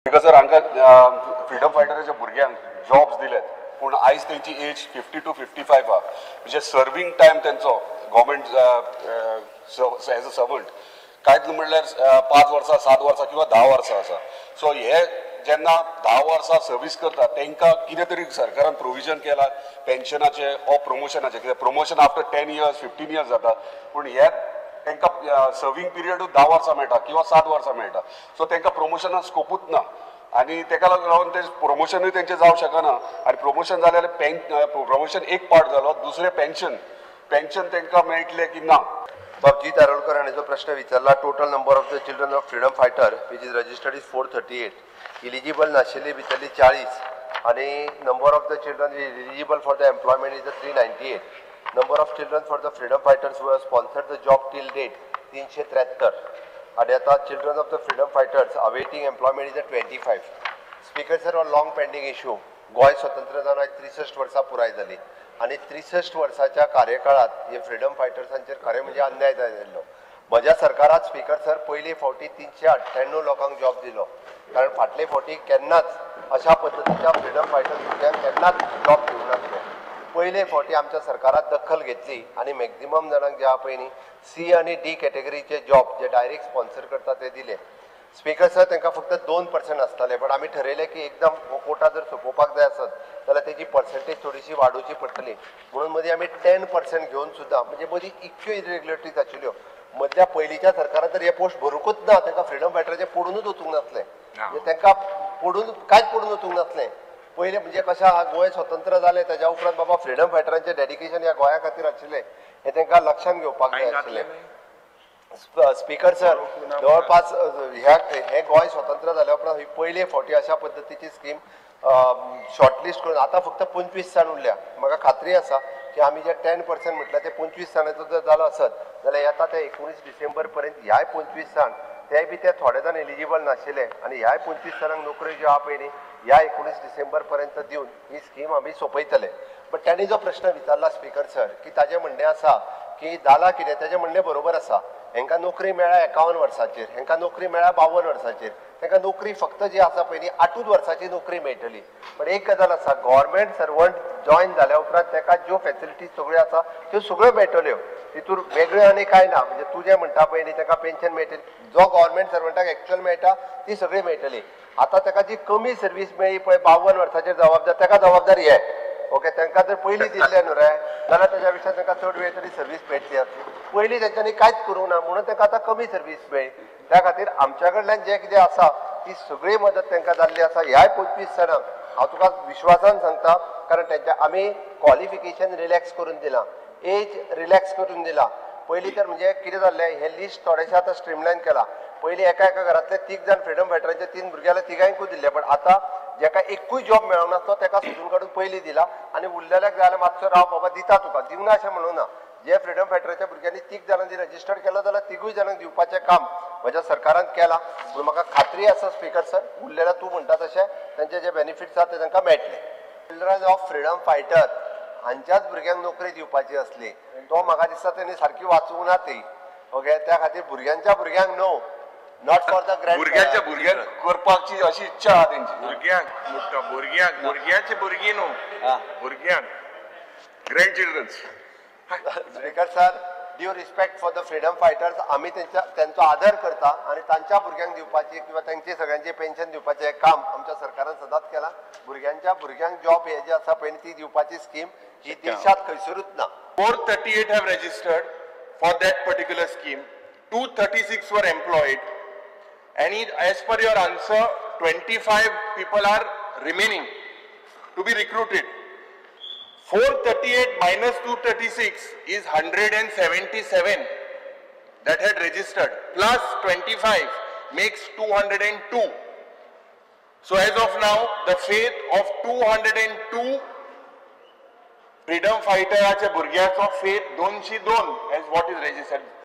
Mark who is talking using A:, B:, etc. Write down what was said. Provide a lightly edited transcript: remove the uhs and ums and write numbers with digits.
A: Because sir, हांकां freedom फायटराच्या भुरग्यांक jobs दिलेत, पूण आयज तेंची एज 50 to 55 आहा. म्हणजे सर्वींग टायम तेंचो गव्हर्मेंट एज अ सर्वंट कांयच म्हणल्यार 5 वर्सां, 7 वर्सां किंवा 10 वर्सां आसा. सो हे जेन्ना 10 वर्सां सर्वीस करता, तांकां कितें तरी सरकारान प्रोविजन केला पेन्शनाचें ओ प्रमोशनाचें? कित्याक promotion after 10 years, 15 years जाता, पूण हे तांकां सर्वींग पिरियडूच 10 वर्सां मेळटा किंवा 7 वर्सां मेळटा. सो तांकां प्रमोशनाक स्कोपूच ना आनी ताका लागून ते प्रमोशनूय तेंचें जावंक शकना. आनी प्रमोशन जालें जाल्यार प्रमोशन एक पार्ट जालो, दुसरें पेन्शन. पेन्शन तांकां मेळटलें की ना?
B: बाब जीत आरोलकर हांणी जो प्रश्न विचारला, total number of the children of freedom fighter which is registered is 438, eligible नाशिल्ली भितरली 40 आनी number of the children eligible for the employment is the 398. Number of children for the freedom fighters who have sponsored the job till date 373 आनी आतां children of the freedom fighters awaiting employment is the 25. Speaker sir, हो long pending issue. Goa स्वतंत्र जावन आयज 63 वर्सां पुराय जाली आनी 63 वर्साच्या कार्यकाळात हे फ्रिडम फायटर्सांचेर खरें म्हणजे अन्याय जाल्लो. म्हज्या सरकारात, स्पीकर सर, पयले फावटी 398 लोकांक जॉब दिलो, कारण फाटले फावटी केन्नाच अशा पद्दतीच्या फ्रिडम फायटर्स भुरग्यांक केन्नाच जॉब दिवंक नासले. पयले फावटी आमच्या सरकारात दखल घेतली आनी मॅक्झिमम जाणांक जे आहा पळय न्ही, सी आनी डी कॅटेगरीचे जॉब जे डायरेक्ट स्पॉन्सर करता ते दिले. स्पीकर सर, तांकां फक्त 2% आसताले, बट आमी ठरयलें की एकदम हो कोटा जर सोंपोवपाक जाय आसत जाल्यार तेजी पर्संटेज थोडीशी वाडोवची पडटली म्हणून मदीं आमी 10% घेवन सुद्दां, म्हणजे मदीं इतक्यो इरेग्युलरिटीज आशिल्ल्यो. मदल्या पयलींच्या सरकारान तर हे पोस्ट भरुंकूच ना. तांकां फ्रिडम फायटराचें पडुनूच वचूंक नासलें. म्हणजे तांकां पडून कांयच पडून वचूंक नासलें. पयलें म्हणजे कशें आहा, गोंय स्वतंत्र जालें ताज्या उपरांत बाबा फ्रिडम फायटरांचें डेडिकेशन ह्या गोंया खातीर आशिल्लें हें तांकां लक्षांत घेवपाक जाय आशिल्लें. स्पीकर सर, जवळपास ह्या हे गोंय स्वतंत्र जाल्या उपरांत ही पयले फावटी अशा पद्दतीची स्कीम शॉर्टलिस्ट करून आतां फक्त 25 जाण उरल्या. म्हाका खात्री आसा की आमी जे 10% म्हटल्यार ते 25 जाणांचो जर जालो आसत जाल्यार येता ते 19 डिसेंबर पर्यंत ह्याय 25 जाण, ते बी ते थोडे जाण एलिजिबल नाशिल्ले, आनी ह्याय 25 जाणांक नोकऱ्यो ज्यो आहा पळय न्ही, ह्या 19 डिसेंबर पर्यंत दिवन ही स्कीम आमी सोंपयतले. बट तांणी जो प्रश्न विचारला, स्पीकर सर, की ताजें म्हणणें आसा की जाला कितें, तेजें म्हणणें बरोबर आसा. हेंकां नोकरी मेळ्ळ्या 51 वर्सांचेर, हेंकां नोकरी मेळ्ळ्या 52 वर्सांचेर. तांकां नोकरी फक्त जी आसा पळय न्ही, 8ूच वर्सांची नोकरी मेळटली. पण एक गजाल आसा, गव्हर्मेंट सर्वंट जॉयन जाल्या उपरांत ताका ज्यो फॅसिलिटीज सगळ्यो आसा त्यो सगळ्यो मेळटल्यो. तितूर वेगळ्यो आनी कांय ना. म्हणजे तूं जें म्हणटा पळय न्ही, ताका पेन्शन मेळटली, जो गव्हर्मेंट सर्वंटाक एक्चुअल मेळटा ती सगळी मेळटली. आतां ताका जी कमी सर्वीस मेळ्ळी पळय 52 वर्सांचेर, जबाबदार ताका जबाबदार हे. ओके, तांकां जर पयलीं दिल्लें न्हू रे जाल्यार ताज्या पेक्षा तांकां चड वेळ तरी सर्वीस मेळटली आसली. पयलीं तेंच्यांनी कांयच करूंक ना म्हणून तांकां आतां कमी सर्वीस मेळ्ळी. त्या खातीर आमच्या कडल्यान जें कितें आसा ती सगळी मदत तांकां जाल्ली आसा ह्याय 25 जाणांक. हांव तुका विश्वासान सांगता, कारण तेंच्या आमी क्वॉलिफिकेशन रिलॅक्स करून दिलां, एज रिलॅक्स करून दिला. पयलीं तर म्हणजे कितें जाल्लें, हें लिस्ट थोडेशें आतां स्ट्रीमलायन केलां. पयलीं एका एका घरांतले तीग जाण फ्रिडम फायटरांचे तीन भुरगे जाल्यार तिगांयकूय दिल्ले, पण आतां जेका एकूय जॉब मेळोंक नासलो ताका सोदून काडून पयलीं दिला आनी उरलेल्याक जाय जाल्यार मातसो राव बाबा, दिता तुका, दिवना अशें म्हणूं ना. जे फ्रिडम फायटराच्या भुरग्यांनी तीग जाणांनी रजिस्टर्ड केला जाल्यार तिगूय जाणांक दिवपाचें काम म्हज्या सरकारान केलां. म्हणून म्हाका खात्री आसा, स्पीकर सर, उरलेल्या तूं म्हणटा तशें तेंचे जे बेनिफिट्स आसा ते तांकां मेळटले. चिल्ड्रन ऑफ फ्रिडम फायटर हांच्याच भुरग्यांक नोकरी दिवपाची आसली. तो म्हाका दिसता तेणी सारकी वाचूंक ना ती. ओके, त्या खातीर भुरग्यांच्या भुरग्यांक न्हू, not for the grand
A: भुरग्यांच्या भुरग्यांक करपाची अशी इच्छा आहा तेंची.
C: भुरग्यांक मोठ्या भुरग्यांक, भुरग्याची भुरगीं न्हू, भुरग्यांक.
A: Grand children's.
B: Speaker sir, due respect for the freedom fighters, आमी तेंच्या तेंचो आदर करता आनी तांच्या भुरग्यांक दिवपाची किंवा तांची सगळ्यांची पेन्शन दिवपाचें हें काम आमच्या सरकारान सदांच केलां. भुरग्यांच्या भुरग्यांक जॉब हे जे आसा पळय ती दिवपाची स्कीम ही देशांत खंयसरूच ना.
C: 438 have registered for that particular scheme. 236 were employed. And as per your answer, 25 people are remaining to be recruited. 438 minus 236 is 177 that had registered, plus 25 makes 202. So as of now, the fate of 202 freedom फायटराच्या भुरग्याचो fate 202 as what is registered.